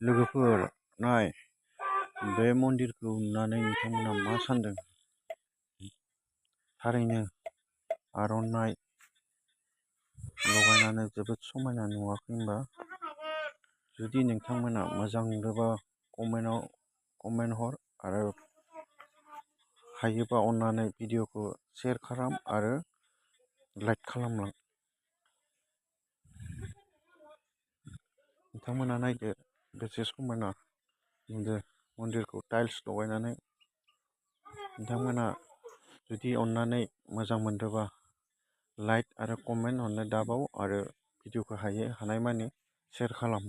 लोगोफोर नाय बे मन्दिरखौ नुनानै नोंथांमोना मा सानदों? थारैनो आर'नाइ लगायनानै जोबोद समायना नुवाखै होनबा? जुदि नोंथांमोना मोजां मोनोबा कमेन्ट हर आरो हायोबा अन्नानै भिडिअखौ शेयार खालाम आरो लाइक खालामलां। नोंथांमोना नायदो बेसे समायना नुदो मन्दिरखौ टाइल्स लगायनानै। नोंथांमोना जुदि अन्नानै मोजां मोनदोंबा लाइक आरो कमेन्ट हरनो दाबाव आरो भिडिअखौ हानायमानि शेयार खालाम।